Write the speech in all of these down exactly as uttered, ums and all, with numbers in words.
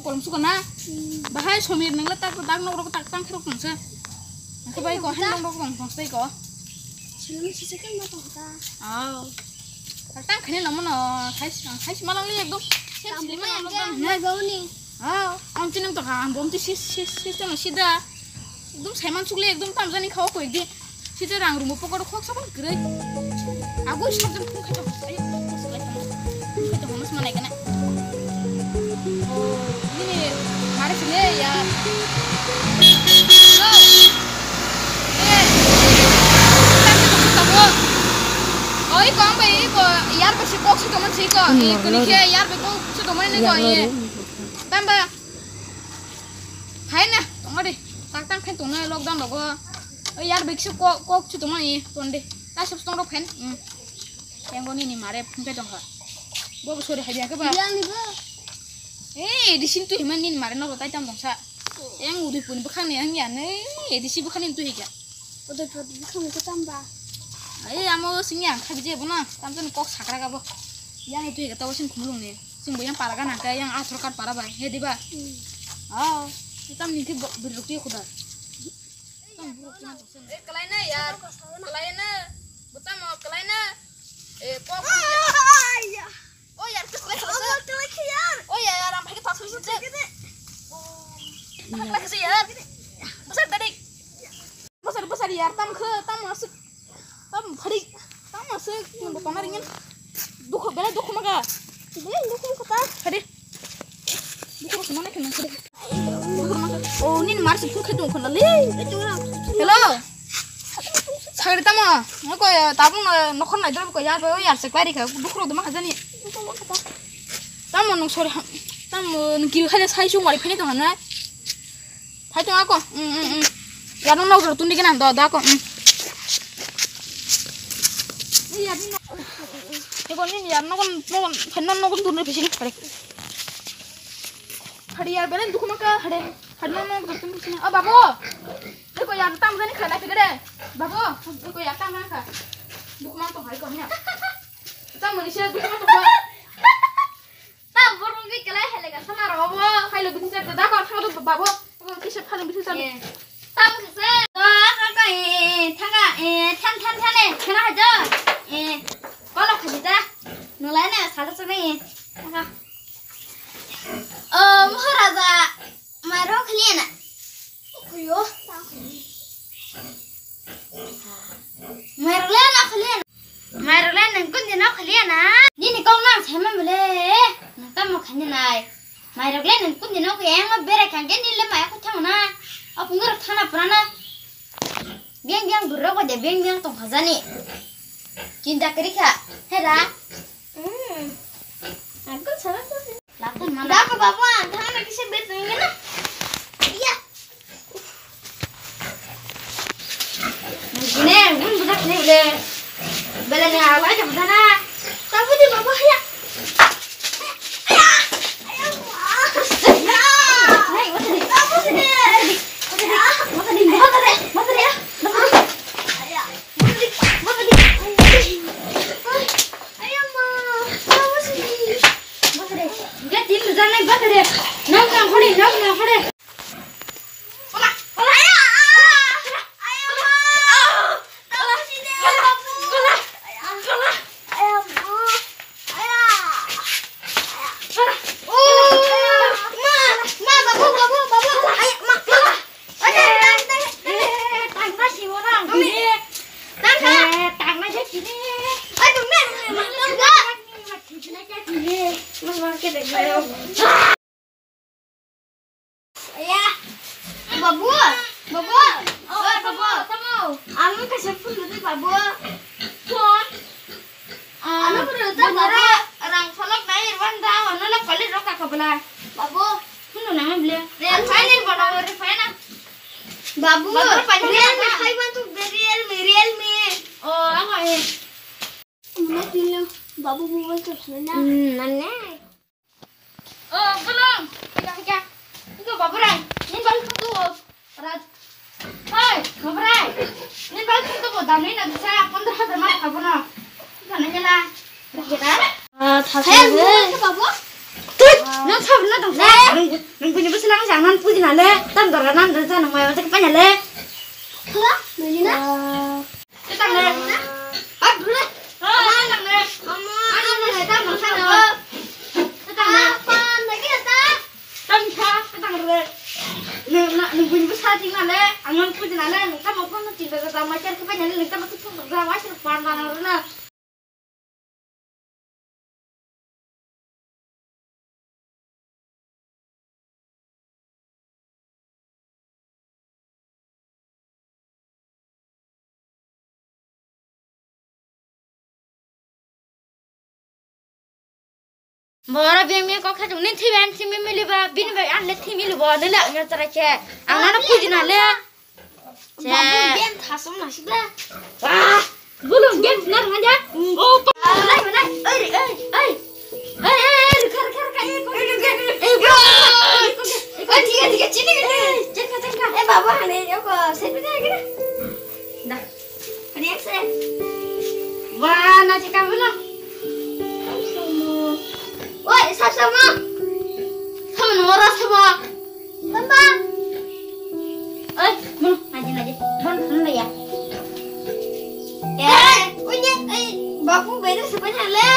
Kolom suka na. Bahai somir nang le tak tak nok rok tak tang khrok tong se. Angkhe bai ko han nok rok tong tong se ko. Silum sise kan ma tong ta. Aw. Tak tang khani no mono. Khai khai malang le ekdom. Sem silum ma ekdom. Mai bau ni. Aw. Am tinam to ha, am bom ti sis sis sis tang sida. Ekdom saiman sukle ekdom tamjani khawa koi di. Sida rang rumo pokoro khok sabon gre. Agoi sabon khung khaito. Ayo, khung khaito hono sma nai kana. Oh, ini mari sini ya. Hello. Eh. Oi, kong bai ko yar ba si kok si tomon si ko. Ni kuni ke yar ba ko si tomon ni ko ye. Tamba. Hai na, tongma di. Tak tang khen tongna lockdown logo. Oi yar biksu kok kok chu tongma ni tonde. Ta sub tong rok khen. Hmm. Yang goni ni mare phun pe tong kha. Bo bo sori hai ya ke ba. Yang ni bo. Eh, di sin tu himan ni mare no tai tam tong sa. Yang udi pun bukhang ni yang ya ne. Eh, di si bukhang ni tu hi ya. Udaipur bukhang ko tamba. Ai amo sing yang khabi je bona. Tam jan kok sakra ga bo. Yang itu ga tawo sing khumulung ni. Sing bo yang para ga nang ka yang athor kar para bai. He diba? Hmm. Oh, tam ni ki biruk ti khuda. Tam biruk ti na to sen. Eh, kalai na yar. Kalai na. Buta mo kalai na. Eh, kok. Oh yar, kes lai. Oh yar, kes lai. Oh yar, am hai ke tas lai. Basa tadi. Basa basa yar tam khe tam masuk. Tam phari. Tam masuk. Nang botana ringen. Dukhu bela dukhu maga. Bela dukhu maga ta. Phari. Dukhu maga mana kena phari. Oh, ni mar sih khe dong khona le. Hello. Sagri tamo. Ko tabung nokhon nai dor ko yar yar se kwari kha. Dukhu do ma jani. Tamo nung sori ham. Tamo nung kiri khale sai sung wari phini tong na. Phai tong ako. Mm, mm, mm. Yar no nok tun digi nang do da ko. Mm. Ego ni yar no kon no phai no no kon tun phisi ni phare. Phare yar belen dukhu maka phare. Phare no nok tun phisi ni. O babo. Ego yar tam jani khala phigre. Babo. Ego yar tam na kha. Dukhu ma to hai ko ni. Tam mani se dukhu ma to. Ta borok ni kelai hai lega sana ro bo. Hai lo bini chak da ko thang do babo. Ko kisa phano bini chak. Tam kisa. To ka ka e thanga e than than than e khena ha jo. E kolo khali da. Nulai na sala sana e. Thanga. O Maharaja, mairok khali na. Kuyo. Mairok le na khali na. Mairok le nang kun dino khali na. Nini kok nang sema mule. Nang tamo khani nai. Mairok le nang kun dino ko yang bere kang ke nile maya ko thang na. Apung rok thana pura na. Biang biang burro ko de biang biang tong khajani. Kinda kri kha. Hera. Hmm. Aku salah sih. Lapun mana? Dako babu, ang thangna kisa bet nangina. Iya. Nangine, gun budak ne ule. Bela ne awai jam dana. Tabu di babu haya. Aya. Aya. Hey, mata di. Tabu sini. Mata di. Mata di. Mata di. Mata di. Aya. Mata di. Mata di. Aya ma. Tabu sini. Bakre, dia tim janai bakre. Nang nang hore, nang nang hore. Kola, kola. Kola, kola, kola. Ma, ma, babu, babu, babu. Ay, ma, ma. Ay, ay, ay, ay, ay. Eh, tangna si orang. Mami. Tangna. Eh, tangna je sini. Ay, mami, mami, mami. Mas, mas, kita. Ya. Babu, babu. Oh, babu. Tamo. Anu kasih phone dulu, babu. Phone. Anu phone dulu, babu. Rang solok nai, irwan da, anu la kali roka kabla. Babu. Phone nang beli. Real phone ni bono, real phone na. Babu. Babu, phone ni Realme apa? Phone tu Realme, Realme. Oh, apa eh? Mana pilih babu mobile tu sana. Hmm, mana? Oh, belum. Hika, hika. Itu babu rai. Ini baru satu. Rat. Hei, babu rai. Ini baru satu. Dami na bisa pondro hajar mana kabu na. Mana nyala? Dah kita. Ah, thasa. Hei, babu. Tut, no thap na dong. Lang jang nan puji na le, tam dora nan dora jana mai wate pa na le. Hala, nini na? Tetang le. Pat bule. Oh, tetang le. Ano le tam no sa no. Tetang le. Apa lagi na ta? Tam sa, tetang le. Ne na, ne bun bu sa ting na le. Ang nan puji na le, tam mo pon ting da da mai cher pa na le, tam tu pa na na. Bora beng beng kok khatung ni thiban thimi mili ba, bini bai an le thimi lu bo, ne le ang tara che. Ang ano puji na le. Babu, ben thasum na sida. Ah, bulung ben na ranja. Oh, nai nai. Oi, oi, oi. Oi, oi, oi, rikha, rikha, rikha, eh, kok, eh, kok, eh, kok, eh, kok, eh, kok. Eh, tiga, tiga, sini, eh, cekka, cekka. Eh, babu, ane, yoko, sepi na kira. Da. Ani akse. Wah, na cekka bulung. Oi, sab sama. Sama no ras sama. Tamba. Oi, mun, naji, naji. Mun, mun ya. Eh, unya, eh, babu beda sebenarnya le.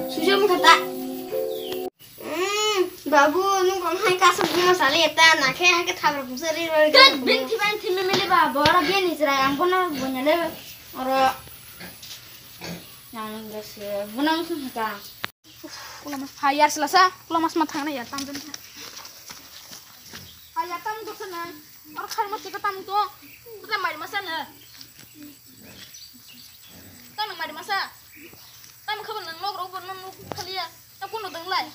Susu mun kata. Hmm, babu, nung kong hai kasu bunga sale eta, na khe hai ke thabra bungsa ri ri. Kat bin thiban thimi mili ba, bora bin ni chrai, ang bono bunya le. Oro. Nang gase, bono sung ka. Kula mas phai yar sila sa, kula mas ma thang na yar tam jen. Phai yar tam jen sa na. Or khai mas ka tam to. Ka mai mas na. Tam mai mas. Tam kha nang nok ro bon nok khali ya. Ta kuno dang lai.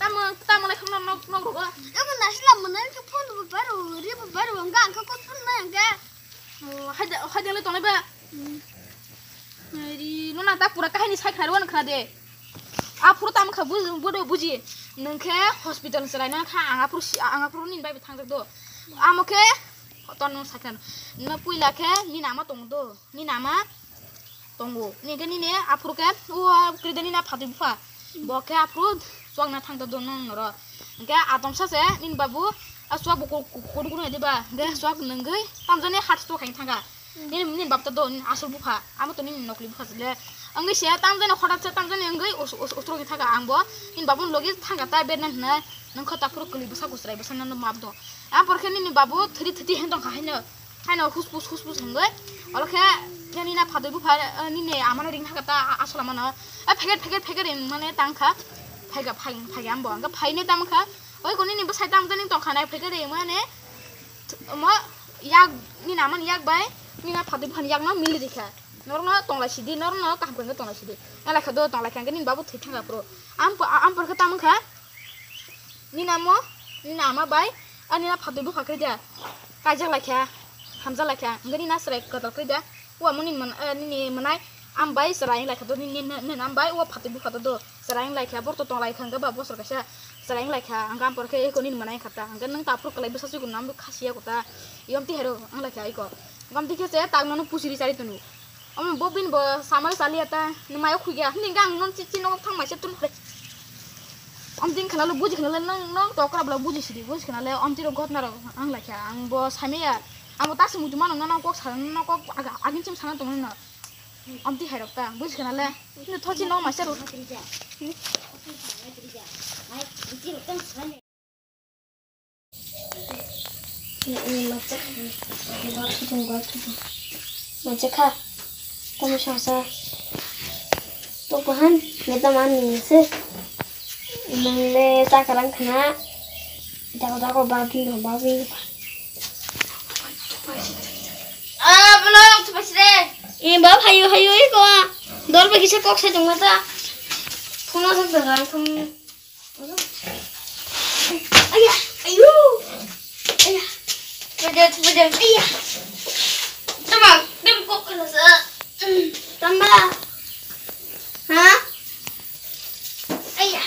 Tam tam lai kham nok nok ro. Amo nasla mana ke phone bu baro, ri bu baro, ang ka ko phone na ang ka. Hai hai le tonai ba. Ri, no na ta pura kahini sai khna rw khna de. Aphuru tam kha buji, bodo buji. Nung khe hospital chwrai na kha, ang aphuru si, ang aphuru nini bai thang do. Amo khe ton nung sai khna. No puila khe nini ama tong do. Nini ama tongo. Ni khe nini aphuru khe o kri de nini phatwi bupha. Bo khe aphuru chuak na thang do nong noro. Hingke atom sa se nini babu a chuak bo kuru kuru diba. Hingke chuak nungwi tamjani hat stroke hai thang kha. Nini, nini bab ta do, nini asol bupha, amo to nini nokli bupha le. Ang se tam jani hodat se tam jani ang os-, os-, osro ni thaka ang bo. Nini babu logi thangka ta bed na hna, nang kho ta phuru kli bwsa kusrai bwsa nang map do. Ang por khe nini babu thiri thiti hen tong kha haino. Haino huspus huspus hengoi. Olo khe nini na phadoi bupha, eh, nini amano ring thaka ta a-, asol amano. Eh, pheget pheget pheget ring mane tang kha. Phaiga phai, phaiga ang bo. Ang phai ne tam kha. Oi ko nini bwsai tam jani tong kha nai pheget ring mane. Omo yak ni naman yak bai ni na phadi phan yak no mili rikha. Norok no tonglai sidi, norok no kaham khe tonglai sidi. Nalai kha do tonglai kha ni babu thwi thang kha pro. Am po-, am por khe tam kha. Ni namo, ni nama bai ani na phadi bupha khe dia. Kaijak lai kha, hamjak lai kha. Ngani na srai kadal khe dia. Wa muni man, eh, nini manai am bai srai lai kha do ni, ni, ni, ni nam bai wa phadi bupha do. Chwrai wng lai kha, borok to tong lai kha, hwnkhe ba bosor kaisa chwrai wng lai kha, hwnkhe ampor khe eko nini mwnai kha ta, hwnkhe nwng ta aphuru kwlai bwsa chukun nang bo khasiya kota, yom twi hairo wng lai kha eko, gom twi khe se tak nono puchiri chari tunu, omo bo bini bo samari chaliya ta, nwng mayo khugya, hwnwi hwnkhe ang nono chi chi nogo thang maisa tun phai, om twi khna lo buji khna le nwng, nwng to kwrap lo buji sidi, buji khna le om twi rok ghotna rok wng lai kha, ang bo saimaya, ang bo ta se muitu mano nono kok sana, nono kok aga-, agin chim sana tongmani no. Amtwi hairok ta, buji khna le. Nini thochi no maisa rw. Macha kha. Tamo sasa. To kuhan, neta man ni se. Nang le ta karang khna. Dago dago babi no babi. Ah, belum, cepat sih. Eh, bab, hayu, hayu, iko. Dol bagi sa kok sa tong mata. Phone sa tong, phone. Ayah, ayu. Ayah. Cepat, cepat. Ayah. Tama, dem kok kena sa. Tama. Ha? Ayah.